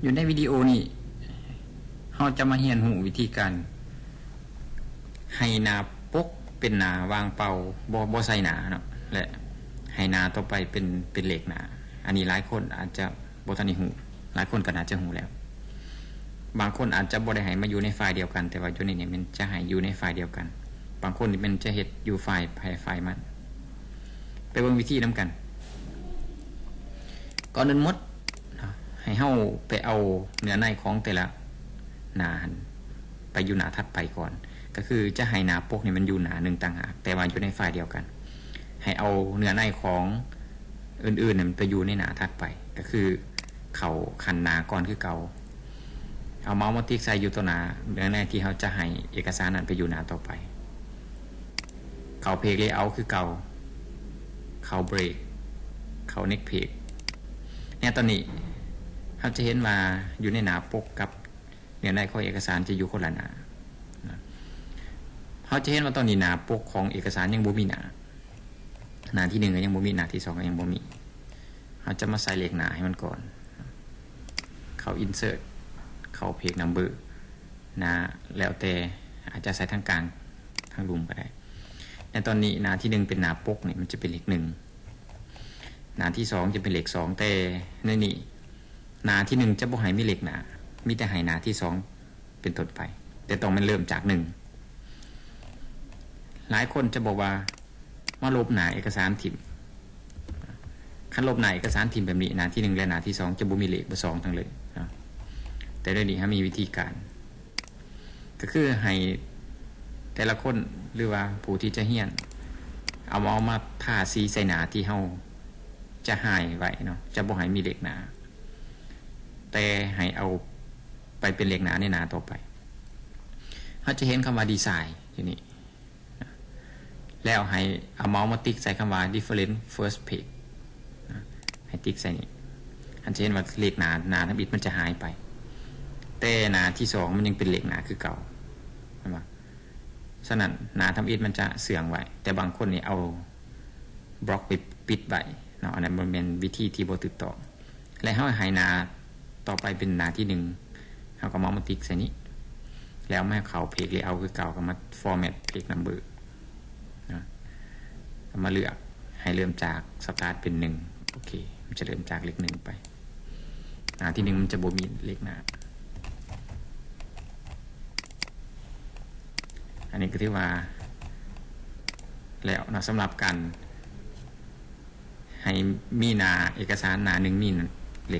ຢູ່ໃນວິດີໂອນີ້ ເຮົາຈະມາຮຽນຮູ້ວິທີການໃຫ້ໜ້າປົກເປັນໜ້າວ່າງເປົ່າ ບໍ່ ບໍ່ໃສ່ໜ້າເນາະ ແລະ ໃຫ້ໜ້າຕໍ່ໄປເປັນ ເປັນເລກໜ້າ. ອັນນີ້ຫຼາຍຄົນອາດຈະບໍ່ທັນໄດ້ຮູ້, ຫຼາຍຄົນກໍໜ້າຈະຮູ້ແລ້ວ. ບາງຄົນອາດຈະບໍ່ໄດ້ໃຫ້ມາຢູ່ໃນໄຟລ໌ດຽວກັນ, ແຕ່ວ່າຢູ່ໃນນີ້ແມ່ນຈະໃຫ້ຢູ່ໃນໄຟລ໌ດຽວກັນ. ບາງຄົນນີ້ແມ່ນຈະເຮັດຢູ່ໄຟລ໌ໃຜໄຟລ໌ມັນ. ໄປເບິ່ງວິທີນຳກັນ. ກ່ອນອື່ນໝົດ ໃຫ້ເຮົາໄປເອົາເນື້ອໃນຂອງແຕ່ລະໜ້າຫັ້ນ ໄປຢູ່ໜ້າຖັດໄປກ່ອນ. ກໍຄືຈະໃຫ້ໜ້າປົກນີ້ມັນຢູ່ໜ້າໜຶ່ງຕ່າງຫາກ, ແຕ່ວ່າຢູ່ໃນໄຟລ໌ດຽວກັນ. ໃຫ້ເອົາເນື້ອໃນຂອງອື່ນໆນັ້ນໄປຢູ່ໃນໜ້າຖັດໄປ, ກໍຄືເຂົ້າຂັ້ນໜ້າກ່ອນຄືເກົ່າ. ເອົາເມົາສ໌ມາຕິກໃສ່ຢູ່ຕໍ່ໜ້າເນື້ອໃນທີ່ເຮົາຈະໃຫ້ເອກະສານນັ້ນໄປຢູ່ໜ້າຕໍ່ໄປ. ເຂົ້າເພຈເລເອົາຄືເກົ່າ, ເຂົ້າເບຣກ, ເຂົ້າເນັກເພຈ. ແນວຕອນນີ້ ເຮົາຈະເຫັນວ່າຢູ່ໃນໜ້າປົກກັບເນື້ອໃນຂອງເອກະສານຈະຢູ່ຄົນລະໜ້າ. ເຮົາຈະເຫັນວ່າຕອນນີ້ໜ້າປົກຂອງເອກະສານຍັງບໍ່ມີໜ້າ. ໜ້າທີໜຶ່ງກໍຍັງບໍ່ມີ, ໜ້າທີສອງກໍຍັງບໍ່ມີ. ເຮົາຈະມາໃສ່ເລກໜ້າໃຫ້ມັນກ່ອນ. ເຂົ້າອິນເສີດ, ເຂົ້າເພຈນຳເບີ. ນະ ແລ້ວແຕ່ ອາດຈະໃສ່ທາງກາງ ທາງລຸ່ມກໍໄດ້. ໃນຕອນນີ້ໜ້າທີໜຶ່ງເປັນໜ້າປົກນີ້ ມັນຈະເປັນເລກໜຶ່ງ, ໜ້າທີສອງຈະເປັນເລກສອງ, ແຕ່ໃນນີ້ໜ້າທີໜຶ່ງຈະບໍ່ໃຫ້ມີເລກໜ້າ, ມີແຕ່ໃຫ້ໜ້າທີສອງເປັນຕົ້ນໄປ, ແຕ່ຕ້ອງແມ່ນເລີ່ມຈາກໜຶ່ງ. ຫຼາຍຄົນຈະບອກວ່າ ມາລົບໜ້າເອກະສານຖິ້ມ. ຄັນລົບໜ້າເອກະສານຖິ້ມແບບນີ້, ໜ້າທີໜຶ່ງ ແລະ ໜ້າທີສອງ ຈະບໍ່ມີເລກ ບໍ່ສອງທັງເລີຍເນາະ. ແຕ່ດຽວນີ້ເຮົາມີວິທີການ ກໍຄືໃຫ້ແຕ່ລະຄົນ ຫຼືວ່າຜູ້ທີ່ຈະຮຽນ ເອົາ ເອົາມາທາສີໃສ່ໜ້າທີ່ເຮົາຈະຫາຍໄວ້ເນາະ, ຈະບໍ່ໃຫ້ມີເລກໜ້າ, ແຕ່ໃຫ້ເອົາໄປເປັນເລກໜ້າໃນໜ້າຕໍ່ໄປ. ເຮົາຈະເຫັນຄຳວ່າດີໄຊຢູ່ນີ້. ແລ້ວໃຫ້ເອົາເມົາສ໌ມາຕິກໃສ່ຄຳວ່າ Different First Page ນະ, ໃຫ້ຕິກໃສ່ນີ້. ທ່ານຈະເຫັນວ່າເລກໜ້າ ໜ້າທຳອິດມັນຈະຫາຍໄປ, ແຕ່ໜ້າທີສອງມັນຍັງເປັນເລກໜ້າຄືເກົ່າ, ເຫັນບໍ່? ສະນັ້ນໜ້າທຳອິດມັນຈະເຊື່ອງໄວ້, ແຕ່ບາງຄົນນີ້ເອົາບລັອກໄປປິດໄວ້ເນາະ, ອັນນັ້ນມັນແມ່ນວິທີທີ່ບໍ່ຖືກຕ້ອງ. ແລະ ເຮົາໃຫ້ໜ້າຕໍ່ໄປເປັນໜ້າທີໜຶ່ງ, ເຮົາກໍມາ ມາຕິກໃສ່ນີ້, ແລ້ວມາເຂົ້າເພຈເລເອົາຄືເກົ່າ, ກໍມາຟໍແມັດເພຈນຳເບີນະ, ກໍມາເລືອກໃຫ້ເລີ່ມຈາກສະຕາດເປັນໜຶ່ງ. ໂອເຄ, ມັນຈະເລີ່ມຈາກເລກໜຶ່ງໄປ. ໜ້າທີໜຶ່ງມັນຈະບໍ່ມີເລກໜ້າ. ອັນນີ້ກໍຖືວ່າແລ້ວເນາະ, ສຳລັບການ ໃຫ້ມີໜ້າເອກະສານໜ້າໜຶ່ງມີ